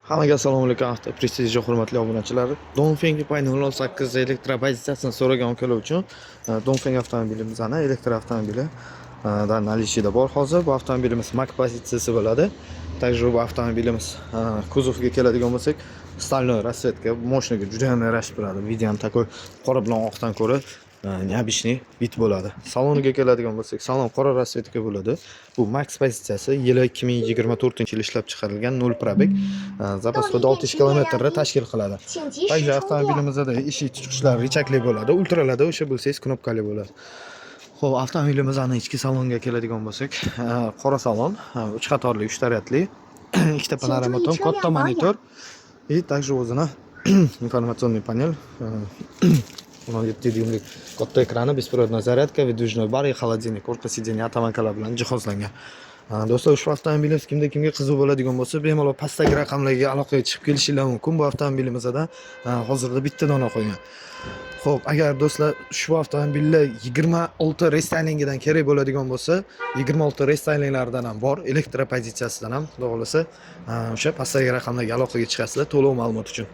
Hammaga assalomu alaykum, Avto Prestij hurmatli obunachilar. Dongfeng Pi 008 elektr pozitsiyasini so'ragan akalar uchun Dongfeng avtomobilimizni elektr avtomobili da наличие da bor hozir. Bu avtomobilimiz Max pozitsiyasi bo'ladi. Также bu avtomobilimiz kuzoviga keladigan bo'lsak, стальной расцветка, moshinaga juda ham yarashib turadi. Вид i ham такой qora bilan oqdan ko'ra необычный вид bo'ladi. Saloniga keladigan bo'lsak, salon qora расцветка bo'ladi. Bu Max pozitsiyasi, yili 2024 yil ishlab chiqarilgan, 0 пробег. Запас хода 60 kilometrni tashkil qiladi. 请及时 Также 充电。 avtomobilimizda eshik tutqichlar рычаг li bo'ladi. Ultralarda o'sha bilsangiz knopkali bo'ladi. Xo'p, avtomobilimizni ichki salonga keladigan bo'lsak, qora salon, 3 qatorli, 3 taryadli, ikkita panorama tom, katta monitor и также o'zini информационный панель, 17 dyumlik katta ekrani, беспроводная зарядка, выдвижной бар и холодильник, orqa сиденье оттоманка lar bilan jihozlangan. Do'stlar, ushbu avtomobilimiz kimda kimga qiziq bo'ladigan bo'lsa, bemalol pastdagi raqamlarga aloqaga chiqib kelishinglar mumkin. Bu avtomobilimizda hozirda bitta dona qolgan. Xo'p, agar do'stlar, ushbu avtomobillar 26 restaylingidan kerak bo'ladigan bo'lsa, 26 restaylinglardan ham bor, elektr pozitsiyasidan ham, xudo xohlasa, o'sha pastdagi raqamlarga aloqaga chiqasizlar to'liq ma'lumot uchun.